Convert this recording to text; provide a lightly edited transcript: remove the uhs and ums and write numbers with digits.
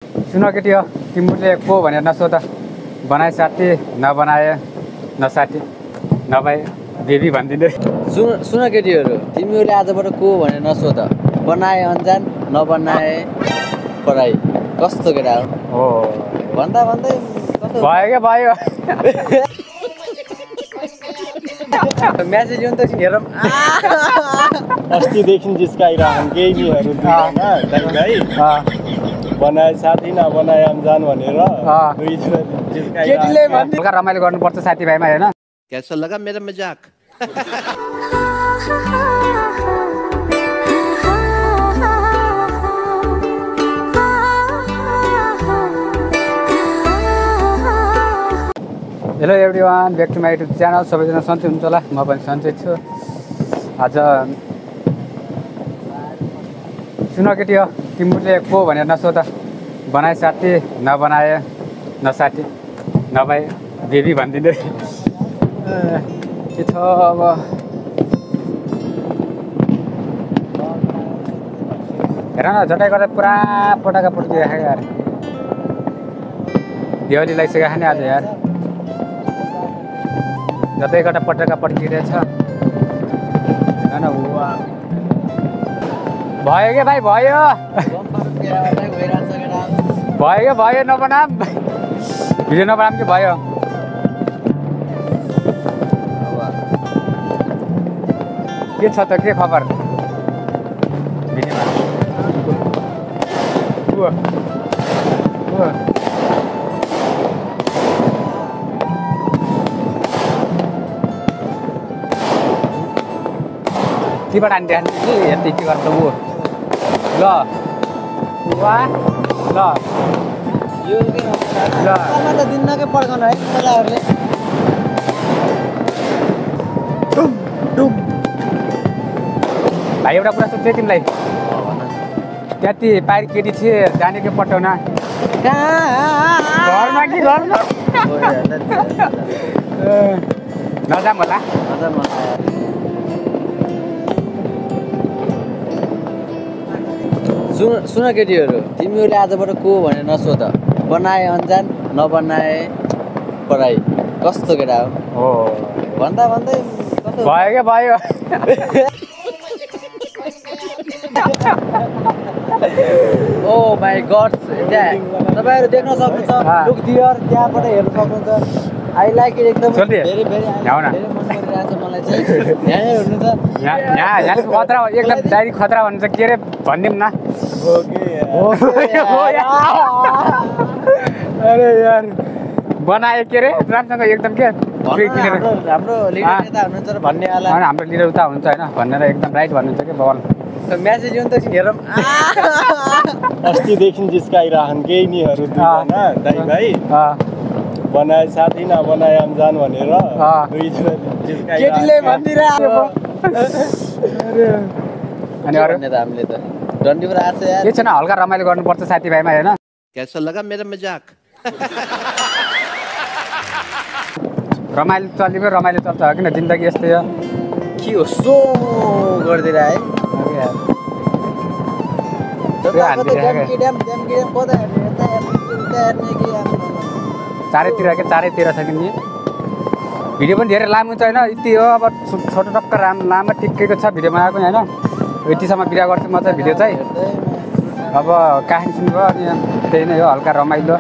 सुन केटी हो तिमीले को भनेर नसोध बनाए साथी नबनाए नसाथी नभए देवी भनिदिने सुन केटीहरू तिमीहरूले आजबाट को भनेर नसोध बनाए अन्जान नबनाए पढाइ कस्तो केटा हो भन्दा भन्दै भयो क्या भयो म्यासेज त हेरौँ अस्तिदेखि जिस्काइरहन् केही निहरू भाइ बनाए साथी नबनाए अनजान भनेर केटीले हल्का रमाइलो गर्नुपर्छ साथीभाइमा हैन कैसा लगा मेरा मजाक hello everyone back to my YouTube channel सबैजना सन्चै हुनुहुन्छ होला म पनि सन्चै छु आज सुन केटी हो तिमीले को भनेर नसोध बनाए साथी नबनाए नसाथी नभए देवी भनिदिने के छ अब हेर न झटाइ गर्दा पुरा पटाका पड्किरहेको यार दिवाली लगाइसकेको खाने आज यार जतै गएर पटाका पड्किरहेछ होइन भयो क्या भाइ भयो भयो क्या भयो नबनाम भिडियो नबनाम कि भयो के छ त के खबर तीबाट हान्ने कि यति के गर्छ ऊ ल वा ल यो त दिनकै पड्काउनु है पहिलाहरूले भाइ एउटा कुरा सोध्छु तिमीलाई त्यति पारि केटी थिए जाने कि पठाउन घरमा कि घरमा नजाम होला सुन केटीहरू तिमीहरूले आजबाट को भनेर नसोध बनाए अन्जान नबनाए पढाइ कस्तो केटा हो भन्दा भन्दै भयो क्या भयो ओ माई गड तपाईँहरू देख्न सक्नुहुन्छ लुक डियर त्यहाँबाट हेर्न सक्नुहुन्छ आई लाइक इट एकदम धेरै मन परिरहेको छ मलाई चाहिँ यहाँनिर हुनुहुन्छ यहाँ खतरा एकदम डाइरी खतरा भन्छ के अरे भनिदिउँ न अरे यार बनाए के अरे राम्रोसँग एकदम के हाम्रो लिडर नेता हुनुहुन्छ भन्ने वाला हाम्रो लिडर उता हुन्छ होइन भनेर एकदम राइट भन्नुहुन्छ कि बल म्यासेज त हेरौँ अस्तिदेखि जिस्काइरहन् केही निहरू भाइ बनाए साथी नबनाए अनजान भनेर केटीले भनिदिरहेको अनि अरू हामीले त डन्डीबाट आएको यार के छैन हल्का रमाइलो गर्नुपर्छ साथीभाइमा होइन कैसा लगा मेरा मजाक रमाइलो चलेको रमाइलो चल्छ किन जिन्दगी यस्तै हो के हो सो गरिदिएर है चारैतिर छ कि नि भिडियो पनि धेरै लामो छ होइन यति हो अब छोटो टक्क लामो ठिक्कैको छ भिडियोमा आएको होइन यतिसम्म बिदा गर्छु म चाहिँ भिडियो चाहिँ अब कहानी सुन्नुभयो अनि त्यही नै हो हल्का रमाइलो